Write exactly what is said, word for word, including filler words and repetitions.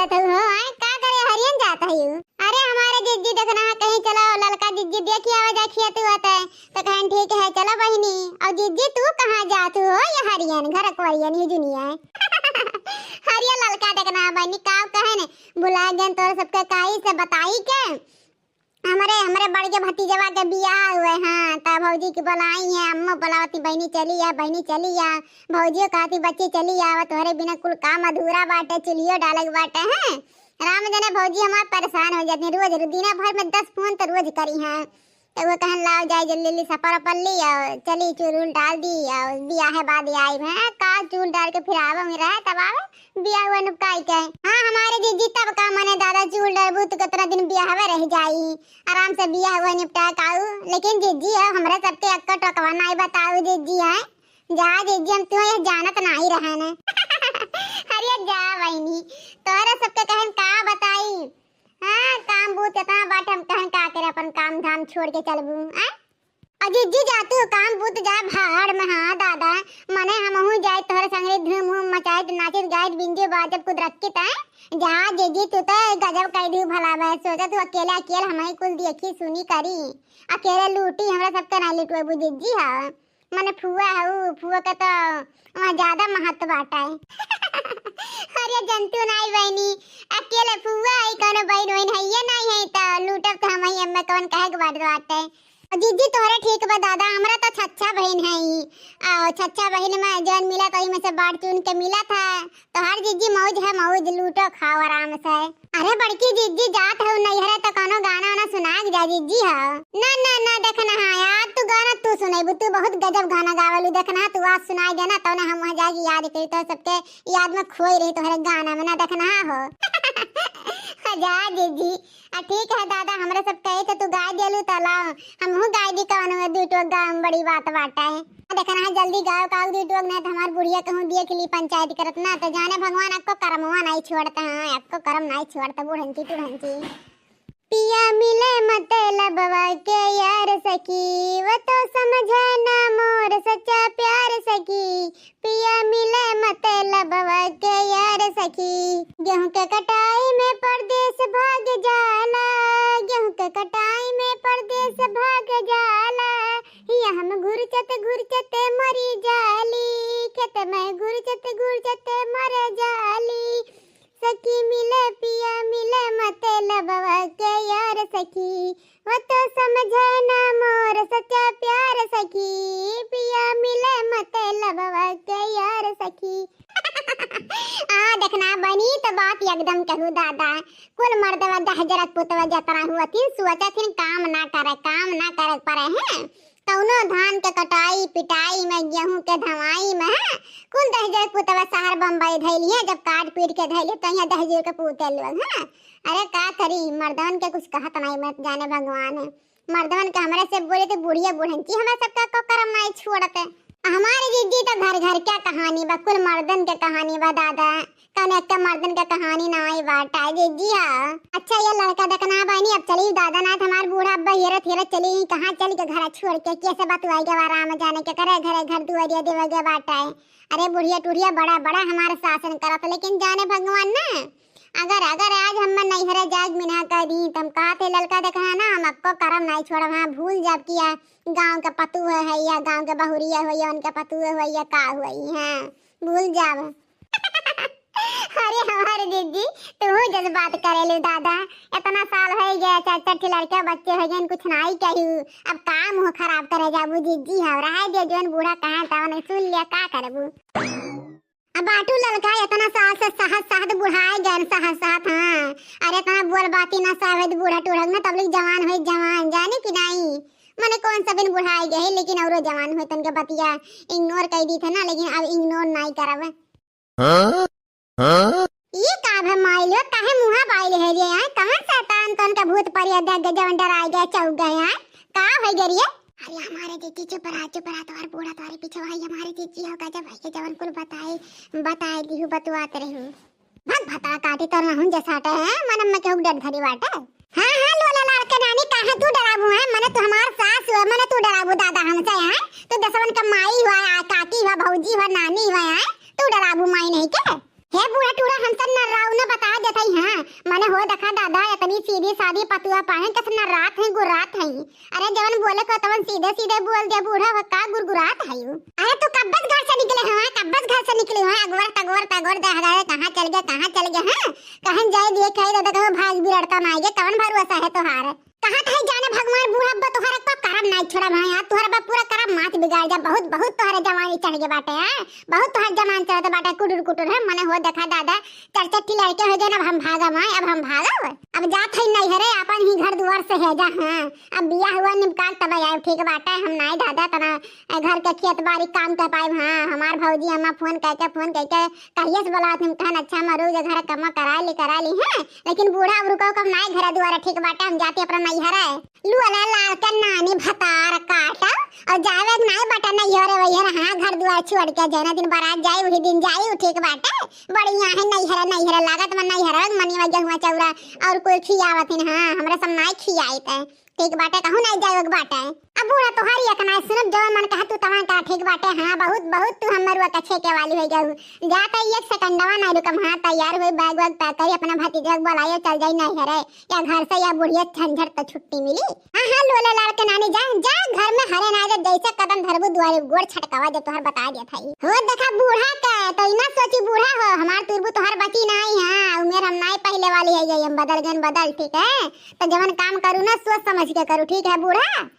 तो हो, आए, का करे हरियन जात है यू? अरे हमारे जिज्जी देखना है, कहीं चलो ललका जिज्जी देखी आवा जा खेत हुआ तय। तो कहन ठीक है, चलो बहिनी। और जिज्जी तू कहाँ जात हो ये हरियन, घर को हरियन ही दुनिया है। हरियन ललका देखना है बहिनी, का कहन भुला गन तोर सबके काई से बताई के। हमरे, हमरे बड़के भतीजवा के बियाह हुए, हाँ, त भौजी के बोलाई है, अम्मा बोलावती, "बहिनी चली आ, बहिनी चली आ।" भौजियो कहती, "बच्ची चली आवा, तोहरे बिना कुल काम अधूरा बाटे, चुल्हियो डाले के बाटे।" हैं, राम जाने भौजी हमार परेशान हो जाती, रोज, रोज, दिना भर में दस फोन तो रोज करी हैं। तो वो कहन, "लाओ जाए जल्दी जल्दी सफर पर ली और चली चूल उल डाल दी और बियाह बाद आई।" हैं, का चूल डाल के फिर आवे में रहे, तब आवे। बियाह हुआ निपटाई के। हाँ, हमारे जिज्जी तब का मने दादा चूल डरबू तो कितना दिन बियाह हुआ रह जाई। आराम से बियाह हुआ निपटा काऊ। लेकिन जिज्जी है, हमरा सबके अक्का टोकवा नाई बताऊ जिज्जी है। जा जिज्जी, हम तुम्हें यह जानत नाई रहन। अरे जा बहिनी, तोहरा सबके कहन का बताई। हाँ, काम बूत इतना बाटे, हम कहन का करे, अपन काम धाम छोड़ के चलबू, आय? अ जिज्जी जा तू काम बूत जा भाड़ में, हाँ दादा, मने हमहू जाए तोहरे संगरे धूम हूम मचाइत, नाचित गाइत, बिंजो बाजब कुद रखित है। जा जिज्जी तू तो गजब कह दी भला बे, सोचा तू अकेले अकेले हम ही कुल देखी सुनी करी, अकेले लूटी, हमरा सबके ना लुटवेबू जिज्जी। हाँ मने फुआ हऊ, फुआ के तो वहाँ ज्यादा महत्व बाटा है। अरे जंतु नाई बहिनी, अकेले फुआ है, कोनो बहिन वहिन है ये नाई है, तो लूटब तो हम ही, हमें कौन कहे के बात बाटे। और जिज्जी तोहरे ठीक बा दादा, हमरा तो छच्छा बहिन है ई। आ छच्छा बहिन में जौन मिला तो में से बांट चुन के मिला था। तोहर जिज्जी मौज है मौज, लूटो खाओ आराम से। अरे बड़की जिज्जी जात हो नैहरे तो कोनो गाना वाना सुना के जा जिज्जी हो। ना ना ना देखना है यार, तू गाना तू सुनेबू, तू बहुत गजब गाना गावलू। देखना तू आज सुनाई देना तो ना हम वहाँ जाके याद करी तो सबके याद में खोई रही तोहरे गाना में ना देखना हो। जा जिज्जी। आ ठीक है दादा, हमरे सब कहे तो तू गाय देलू तो लाओ, हमहू गाय दी कवन हुए, दू टोक गाँव में बड़ी बात बाटा है। आ देखना है जल्दी गाओ काऊ दू टोक, नहीं तो हमार बुढ़िया कहूँ देख ली पंचायत करत ना, तो जाने भगवान आपको करमवा नहीं छोड़ता, हाँ आपको करम नहीं छोड़ता बुढ़ंची टुढ़ंची। पिया मिले मतलबवा के यार सखी, वो तो समझे ना मोर सच्चा प्यार सखी। पिया मिले मतलबवा के यार सखी, गेहूं के कटाई में परदेस भाग जाला, गेहूं के कटाई में परदेस भाग जाला। हिया हम घुरचत घुरचत मरी जाली, खेत में घुरचत घुरचत मर जाली। सखी मिले पिया मिले मतलबवा के यार सखी, वो तो समझे ना मोर सच्चा प्यार सखी, पिया मिले मतलबवा के यार सखी। आ देखना बनी तो बात एकदम कहू दादा, कुल मर्दवा दहजरत पुतवा जतरा हुआ थिन, सोचा थिन काम ना करे, काम ना करे परे हैं। कौनो धान के कटाई पिटाई में, गेहूं के धवाई में, हैं, कुल दहजर पुतवा शहर बम्बई धैली है, जब काट पीट के धैली तो यहाँ दहजर के पूते लोग हैं। अरे का करी, मर्दवन के कुछ कहत नहीं, मत जाने भगवान है। मर्दवन के हमरे से बोले तो बुढ़िया बुढ़ंची हमरा सबका को करम नहीं छोड़ते। हमारे जिज्जी तो घर घर क्या कहानी बा, कुल मर्दन के कहानी बा दादा। कौन एक मर्दन के कहानी ना आई बाटा जिज्जी। हाँ अच्छा ये लड़का देखना बानी, अब चली दादा ना तो हमार बूढ़ा अब्बा हेरत हेरत चली, कहाँ चल के घर छोड़ के कैसे बतुआई गवा राम जाने के करे घरे घर दुआरिया देवे गए बाटा है। अरे बुढ़िया टुढ़िया बड़ा बड़ा हमारा शासन करत, लेकिन जाने भगवान ना अगर, अगर आज हम नैहरे जाग मिना कर दी, तो हम कहा थे ललका देखना ना, हम आपको करम नहीं छोड़ब, हाँ भूल जाब किया गाँव के पतू है, है या गाँव के बहुरिया हो या उनके पतू है या का हुई, हाँ भूल जाब। अरे हमारे जिज्जी, तू जस बात करेलू दादा, इतना साल हो गया, चार चार ठे लड़के बच्चे हो गए, कुछ नहीं कहू, अब का मुँह खराब करे जाबू जिज्जी, हाँ रहे दे, जोन बूढ़ा कहे तवन सुन लिया, का करबू। अब बाटू ललका इतना साल से सहत सहत बुढ़ाए गए, सहत सहत, हाँ। अरे इतना बोल बाती ना सहत बूढ़ा टूढ़ा ना, तब लोग जवान होई जवान, जाने कि नहीं? मने कौन सा बिन बुढ़ाए गए, लेकिन औरो जवान होई तनके बतिया ignore कर दी थे ना, लेकिन अब ignore नहीं करब। हाँ? हाँ? ये का भे माई लो, काहे मुँहा बाइल है रे, आय? कौन शैतान तनके भूत परिया देख के जवन डराए गए, चौक गए, आय? का हो गए रे? अरे हमारे जिज्जी चुप रहा, चुप रहा, तुम्हारे बूढ़ा तुम्हारे पीछे भाई, हमारे जिज्जी हो गजब है, ये जवन कुल बताए, बताए दिहु, बतुआत रहू। भाग भता काटी तोर ना हुन जैसा हटे है, मन में केहू डर धरी बाटे। हाँ, हाँ, लोला लाल के नानी, काहे तू डराबू है? मने तू हमार सास हुआ, मने तू डराबू दादा हमसे है? तू दसवन के माई हुआ, आ, काकी हुआ, भौजी हुआ, नानी हुआ है? तू डराबू माई नहीं के? हे बूढ़ा टूढ़ा, हमसे न राऊ न बता देते हैं। तो देखा दादा, इतनी सीधी सादी पतुआ पाहिन, कस नर्रात है, गुर्रात है। अरे जवन बोले को तवन सीधे सीधे बोल दे बूढ़ा, वो का गुरगुरात है यू? अरे तू कब्बस घर से निकले हुआ, कब्बस घर से निकले हुआ, अगोर तगोर तगोर दे हगाए, कहाँ चल गए, कहाँ चल गए, हाँ? कहन जाए दिए कहे दादा, कहो भाग बिरड़ता ना आइए, कवन भरोसा है तोहार? कहाँ कहे जाने भगवान बूढ़ा अब्बा तोहरा को करम ना छोड़ा भाई, यार तोहरा बा पूरा करम माथ बिगाड़ जा, बहुत बहुत तोहरे जवानी चढ़ गए बाटे, हाँ? बहुत तोहर जवान चढ़त बाटे, कुटुर कुटुर है, मने हो देखा दादा, चार चार ठी लड़के हो गए ना, अब हम भागब, हाँ? अब हम भागब, अब जात है नहीं हरे, अपन ही घर दुआर से है जा, हाँ? अब बियाह हुआ निमकाल तब आए, ठीक बाटे, हम नाई दादा तना ए, घर के खेत बारी काम कर पाइब, हाँ? हमार भौजी अम्मा फोन करके, फोन करके कहिए से बोलावत, हम कहन अच्छा मरू जे घर कमा करा ली, करा ली, हैं? लेकिन बूढ़ा अब रुको कम नाई घर दुआरा, ठीक बाटे, हम जाती अपना नैहर है। लुअला लाल के नानी भतार काटा और जावे के नाई बाटे नैहर है, वही है, हाँ? घर दुआर छोड़ के जौना दिन बारात जाई वही दिन जाई, ठीक बाटे, बढ़िया है नैहर, नैहर लागत में नैहर मनिया गेहुआ चौरा और कोई खियावत है, हाँ? हमरा सब नाई खियाई ते ठीक बाटे, कहूँ नहीं जाए के बाटे। अब बूढ़ा तोहारी एक ना सुनब, जवन मन कहा तू तवन कहा, ठीक बाटे। हाँ, बहुत, बहुत तू हमर वा कछे के वाली हो गया। जा तो एक सेकंडवा नहीं रुकम। हाँ, तैयार हुई, बैग वैग पैक करी, अपना भतीजा के बुलाइए, चल जाई नैहरे। या घर से या बुढ़िया झंझट तो छुट्टी मिली। हाँ, हाँ, लोला लाड़ के नानी, जा, जा, घर में हरे ना जा, जैसे कदम धरबू दुआरे गोड़ छटकावा जे तोहर बता दिया था। हो देखा बूढ़ा के, तो इना सोची बूढ़ा हो, हमार तुरबू तोहर बची नहीं। हाँ, उमेर हम नहीं पहले वाली है, ये हम बदल गए, बदल, ठीक है? तो जवन काम करू ना, सोच समझ के करू, ठीक है बूढ़ा?